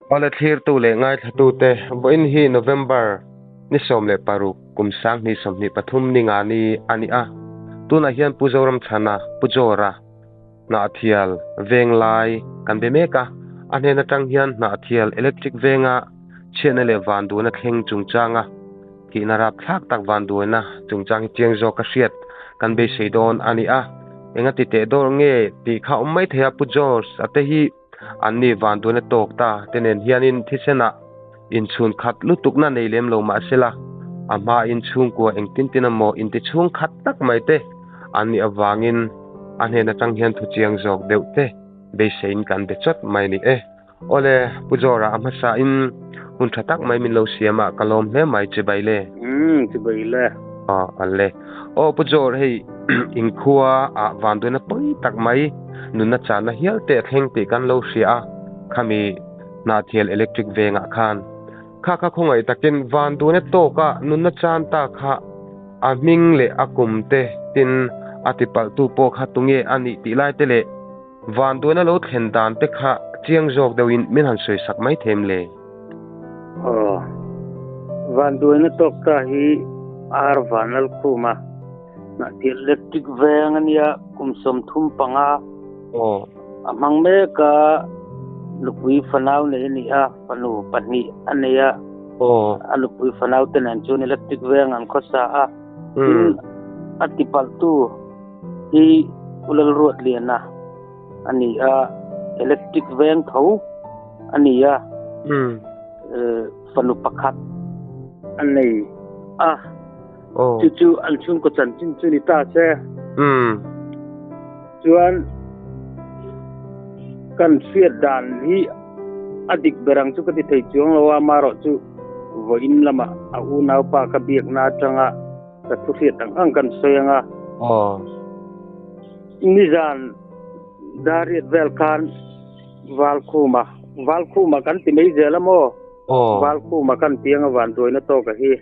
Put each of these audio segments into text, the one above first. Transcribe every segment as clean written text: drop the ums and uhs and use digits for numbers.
Awle thlirtu leh ngaithlatute, vawiin hi November ni 16 kum 2023 ni nga ni a ni a. Tunah hian Pu Zoramchhana, Pu Jawra, Hnahthial Venglai kan be mek a. A hnen atang hian Hnahthial Electric Venga chhiatna leh vanduaina thleng chungchanga thihna rapthlak tak vanduaina chungchang hi chiang zawk a hriat kan beisei dawn a ni a. Enga ti teh dawr nge tih kha awm mai thei a, Pu George a te hi Anni vanduaina tawk ta te nen hianin thisenah inchhun khat lutukna nei lem lo mah sela, a hmain chhungkua engtin tin emaw inti chhung khat tak mai te an nih avangin a hnen atang hian thu chiang zawk deuh te beiseiin kan be chawt mai ni e. Awle, Pu Jawra a hmasain hun tha tak mai min lo siam a, ka lawm hle mai chibai le. Umm, chibai le. Aw, an le. Aw Pu Jawr hei inkhua ah vanduaina pawi tak mai nunna channa hial te a thleng tih kan lo hria a, khami Hnahthial Electric vengah khan. Kha kha khawngaih takin vanduaina tawka nunna chan ta kha a hming leh a kum te tin a tipalhtu pawh kha tunge a nih tih lai te leh vanduaina lo thlen dan te kha chiang zawk deuhin min han sawi sak mai them le. Aw, vanduaina tawk ta hi Ar Vanlalkhuma Hnahthial Electric veng a nia, kum 35 a hmang mek a, nupui fanau nei a ni a, fanu pahnih a nei a, a nupui fanau te nen chuan Electric veng an khawsa a, tin a tipalhtu hi U Lalruatliana a ni a, electric veng tho a ni a, fanu pakhat a nei a, chu chu an chhungkaw chanchin chu ni ta se. Chuan kan hriat dan hi a dik ber ang chu ka ti thei chuang lo a, amaherawh chu vawiin lamah a unaupa ka biakna atanga ka thu hriat ang ang kan sawi ang a. Nizan Dariat vel khan Valkhuma, Valkhuma kan ti mai zel a maw? Valkhuma kan ti anga vanduaina tawk a hi.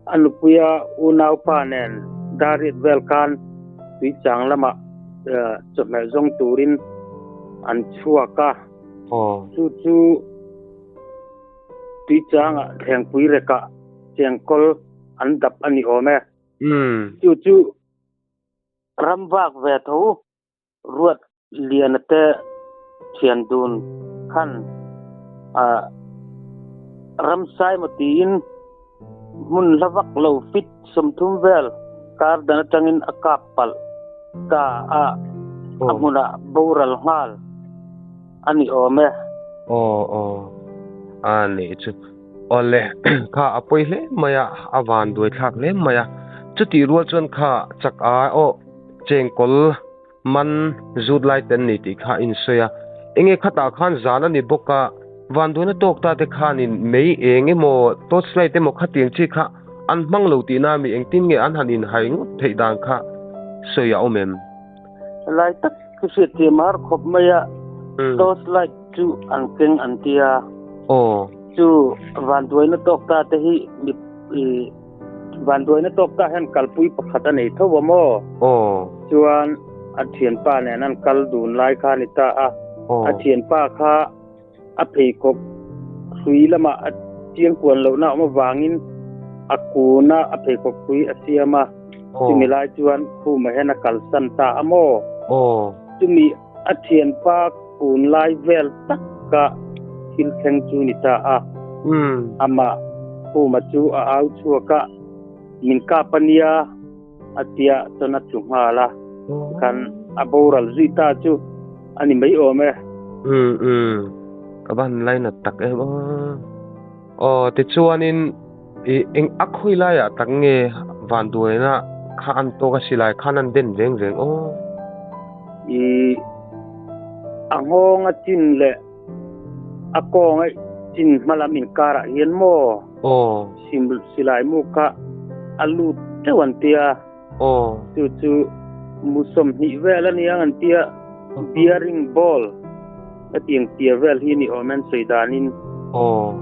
A nupuia unaupa nen Dariat vel khan Tuichang lamah chawhmeh zawng turin an chhuak a. Chu chu Tuichangah thlengpui rekah chengkawl an dap a ni awm e. Chu chu Ram vak ve tho ruat liana te thian dun khan ram sai maw tiin hmun hla vak lo fit 30 vel kar dan atangin a kap palh ta a, a hmunah boral nghal a ni awm e. Aw aw a nih chu. Awle, kha a pawi hle mai a, a van duai thlak hle mai a. Chutih rual chuan kha chak a aw chengkawl man zut lai te an ni tih kha a insawi a. Enge khatah khan zan a ni bawk a, van duaina tawk ta te khanin mei eng emaw torch light emaw khatiang chi kha an hmang lo tihna a mi engtin nge an han inhai ngawt theih dan kha sawi a awm em? Lai tak Ka hriat thiam har khawp mai a, torch light chu an keng an ti a. Chu vanduaina tawk ta te hi mi vanduaina tawk ta hian kalpui pakhat a nei tho a maw? Chuan a thianpa nen an kal dun lai kha a ni ta a. A thianpa kha a pheikhawk hrui lamah a chiangkuan lohna a awm avangin a kuna a pheikhawk hrui a siam a, chumi lai chuan khumah hian a kalsan ta a maw? Chumi a thianpa kun lai vel taka thil thleng chu ni ta a, amah khuma chu a au chhuak a, min kap a nia a tia chuan a tlu nghal a, khan a boral zui ta chu a ni mai awm e. Umm umm ka van lainat tak em aw. Aw tichuanin i eng a khawi laiah tak nge vanduaina kha an tawk a silai khan an den reng reng aw. I a nghawng a chin leh a kawng a chin hma lam inkarah hian maw silai mu kha a lut teuh an tia. Chu chu mu 20 vel a nia an tia bearing ball hetiang tia vel hi ni awm an sawi danin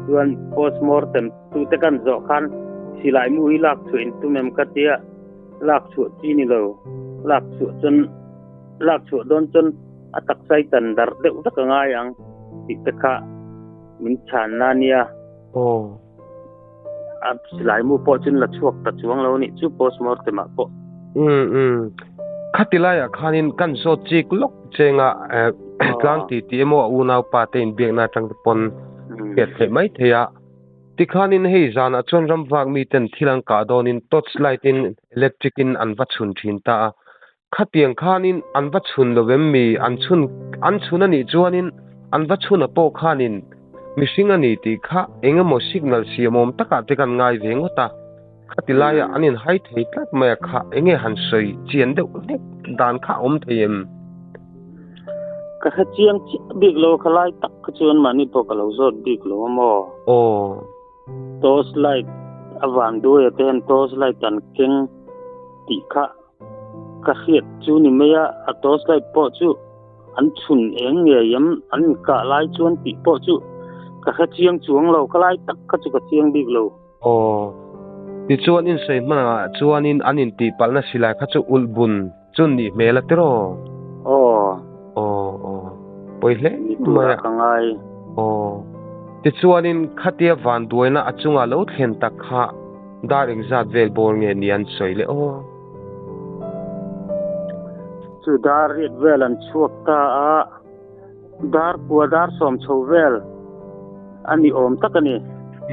chuan postmortem tute kan zawh khan silai mu hi lak chhuah in tum em ka tia lak chhuah chi ni lo lak chhuah chuan lak chhuah dawn chuan a taksai tan darh deuh vek a ngai ang tih te kha. Min chhanna nia. Aw. A silai mu pawh chuan la chhuak ta chuang lo a nih chu postmortem ah pawh. Umm umm. Khati laiah khanin kan zawt chik lawk chenga tlang ti tih emaw a unaupa te inbiakna atang te pawn hriat theih mai thei a. Tikhanin hei zanah chuan ram vak miten thil an kah dawnin torch light in electric in an va chhun thin ta a. Khatiang khanin an va chhun lo em mi? An chhun an chhun a nih chuanin an va chhun a pawh khanin mihring a ni tih kha eng emaw signal siam awm takah te kan ngai ve ngawt a. Khati laiah an inhai thei tlat mai a kha eng nge han sawi chian deuh hlek dan kha a awm thei em? Ka hre chiang chiah bik lo, kha lai tak kha chuan mahni pawh ka lo zawt bik lo a maw? Aw. Torch light a van duai a te hian torch light an keng tih kha Ka hriat chu ni mai a, a torch light pawh chu an chhun eng ngei em, an inkah lai chuan tih pawh chu ka hre chiang chuang lo, ka lai tak kha chu ka chiang bik lo. Aw, tichuan insawi hmanah chuanin an intihpalhna silai kha chu ulh bun chu nih hmel a tiraw? Aw. Aw, aw, pawi hle Ni mai a. tura ka ngai. Aw, tichuanin khatia vanduaina a chunga lo thlen tak kha Dar engzat vel bawr nge ni an sawi le aw. Chu dar riat vel an chhuak ta a, dar kua dar sawm chho vel a ni awm tak a ni.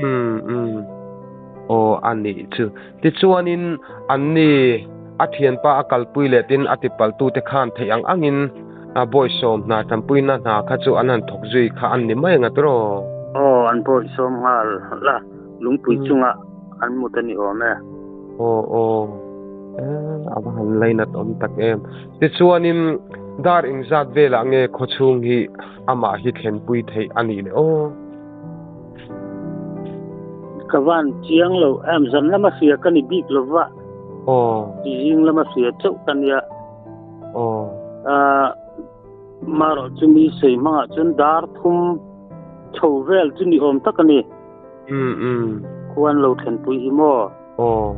Umm umm aw a nih chu. Tichuanin anni a thianpa a kalpui leh tin a tipaltute khan theih ang angin a bawisawm hna tanpuina hna kha chu an han thawk zui kha an ni mai ang a tiraw? Aw an bawisawm nghal la. Lungpui chunga an mut a ni awm e. Aw aw eh a va han lainat awm tak em. Tichuanin dar engzat velah nge khawchhung hi amah hi thlenpui theih a nih le aw. Ka van chiang lo em zan lama hria ka ni bik lova. Aw. Zing lama hria chauh ka nia. Aw. Ah marawh chu mi sawi hmangah chuan dar thum chho vel chu ni awm tak a ni. Umm umm. Khuan lo thlenpui hi maw? Aw.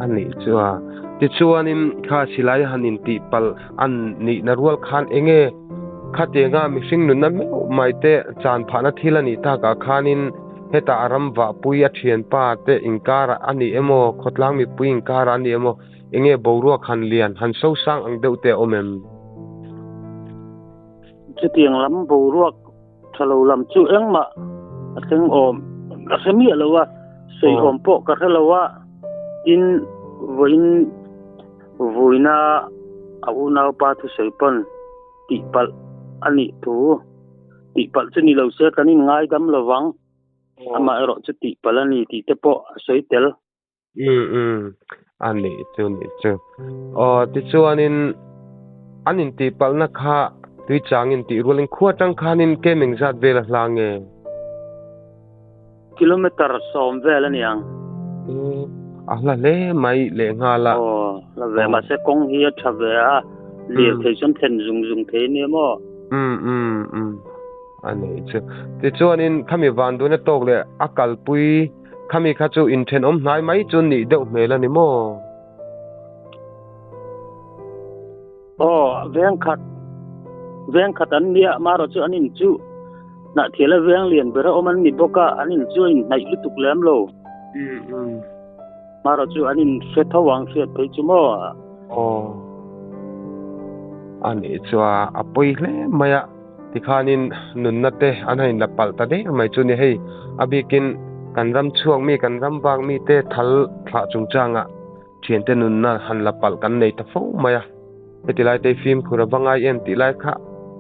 A nih chu a. Tichuanin kha silai han intih palh an nihna rual khan enge khatianga mihring nunna meuh mai te chan phahna thil a nih takah khanin hetah a ram vahpui a thianpa te inkarah a ni emaw khawtlang mipui inkarah a ni emaw enge boruak han lian han sosang ang deuh te a awm em? Chutiang lam boruak Tha lo lam chu engmah a thleng awm ka hre miah lo a, sawi awm pawh ka hre lo a, tin vawiin vuina a unaupa thusawi pawn tihpalh a nih thu, tihpalh chu ni lo se kan inngaidam lo vang, amaherawh chu tihpalh a ni tih te pawh a sawi tel. Umm umm a nih chu nih chu. Aw tichuanin an intihpalhna kha tui changin tih rualin khua atang khanin kem engzat vel a hla nge? Kilometer sawm vel a niang. Umm a hla hle mai lehnghal a. Aw hla ve mahse kawng hi a tha ve a, lirthei chuan thlen zung zung thei a nia maw? Umm umm umm a nih chu. Tichuanin khami vanduaina tawk leh a kalpui Khami kha chu inthenawm hnai mai chu nih deuh hmel a ni maw? Aw, veng khat, veng khat an nia, marawh chu an in chu Hnahthiala veng lian ber a awm an ni bawk a, an in chu a inhnaih lutuk lem lo. Marawh chu an in hre tho ang hriat phei chu maw? Aw, a nih chu a, a pawi hle mai a. Tikhanin nunna te an han inla palh ta der mai chu ni hei a bikin kan ram chhuak mi kan ram vak mi te thal thlah chungchangah thiante nunna han la palh kan nei ta fo mai a heti lai te fimkhur a va ngai em tih lai kha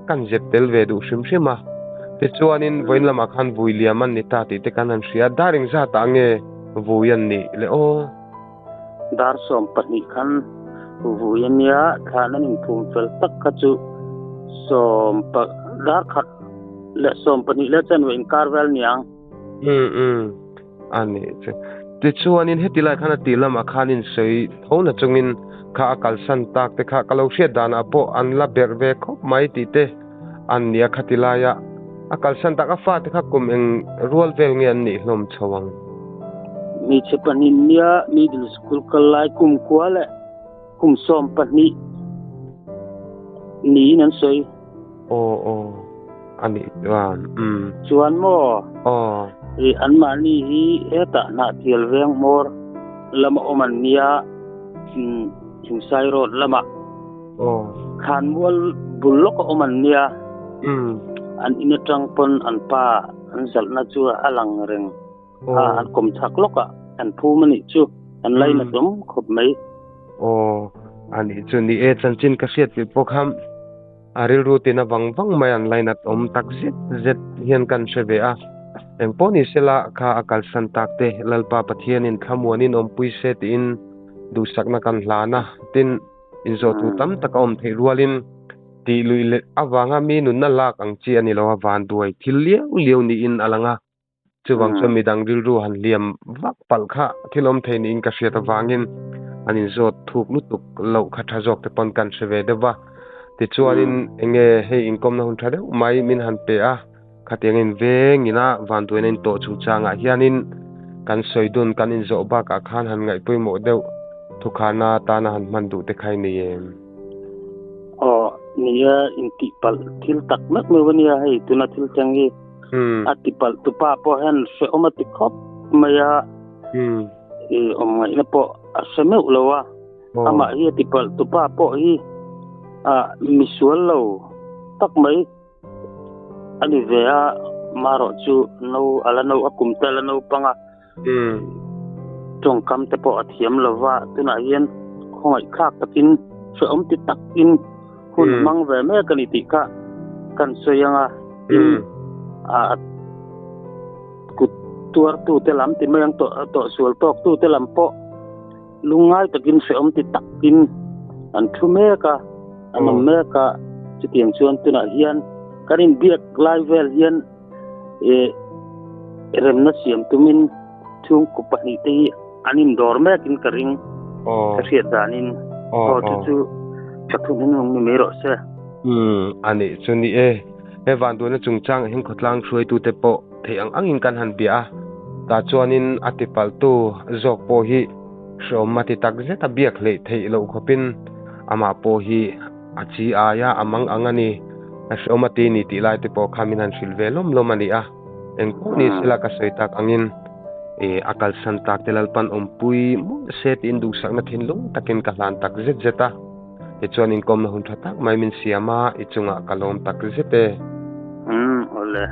kan zep tel ve duh hrim hrim a tichuanin vawiin lamah khan vui liam an ni ta tih te kan han hria dar engzat ah nge vui an nih le aw. Dar 12 khan vui a nia, thlan an inphum fel tak kha chu sawm pa dar khat leh 12 leh chanve inkar vel niang. Umm umm a nih chu. Tichuanin heti lai khan a tih lamah khan insawi tho na chungin kha a kalsan tak te kha ka lo hriat danah pawh an la berh ve khawp mai tih te an nia khati laia a kalsan tak a fate kha kum eng rual vel nge an nih hlawm chho ang? Hmeichhe pahnih nia middle school kal lai kum kua leh kum 12 niin an sawi. Aw aw. Ani chuan umm. Chuan maw? Aw. I anmahni hi hetah Hnahthial veng hmawr lama awm an nia, Thingsai Road lamah. Aw. Thlanmual bul lawka awm an nia. Umm. An in atang pawn an pa an zalhna chu a lang reng. A an kawm chak lawkah an phum a nih chu an lainat awm khawp mai. Aw, a nih chu ni e, chanchin ka hriat tih pawh kha a rilru tina vang vang mai an lainat awm tak zet zet hian kan hre ve a. Engpawh ni sela kha a kalsan tak te Lalpa Pathianin thlamuanin awmpui se tiin duhsakna kan hlan a, tin inzawhtu tam tak a awm theih rualin tih luih leh avanga mi nunna lak ang chi a ni lo a, vanduai thil liau liau niin a lang a. Chuvang chuan midang rilru han hliam vak palh kha thil awm thei niin ka hriat avangin an inzawt thuk lutuk loh kha tha zawk te pawn kan hre ve deuh va. Tichuanin enge hei inkawmna hun tha deuh mai min han pe a, khatiang in vengin a vanduaina in tawh chungchangah hianin kan sawi dun kan inzawh bakah khan han ngaih pawimawh deuh thukhana atana han hman duh te kha i nei em? Aw, nia intihpalh thil tak mek mai ania hei tuna thil thleng hi. A tipalh tu pa pawh hian hrehawm a ti khawp mai a, i awm ngaihna pawh a hre meuh lo a, amah hi a tipalh tu pa pawh hi a misual lo tak mai a ni ve a, marawh chu no a la no a kum te a la naupang a, tawngkam te pawh a thiam lo va, tunah hian khawngaih thlak takin hrehawm ti takin hun hmang ve mek a ni tih kha kan sawi ang a, tin a kut tuartu te lam ti mai ang tawh tawh sual tawk tu te lam pawh lungngai takin hrehawm ti takin an thu mek a, an awm mek a, chutiang chuan tunah hian kan inbiak lai vel hian eh remna siam tumin chhungkaw pahnih te hi an indawr mekin ka ring ka hriat danin aw chu chu ka thu hnuhnung ni mai rawh se. Umm a nih chu ni e, he vanduaina chungchang ah hian khawtlang hruaitute pawh theih ang angin kan han bia a, tah chuanin a tipalhtu zawk pawh hi hreawm a ti tak zet a biak hleih theih loh khawpin amah pawh hi A chi aia a mang ang a ni. A hreawm a ti ni tih lai te pawh kha min han hrilh ve lawm lawm a ni a. Eng pawh ni sela ka sawi tak angin e a kalsan tak te Lalpan awmpui mawlh se tiin duhsakna thinlung takin ka hlan tak zet zet a. Tichuan inkawmna hun tha tak mai min siam a, i chungah ka lawm tak zet e. Umm awle.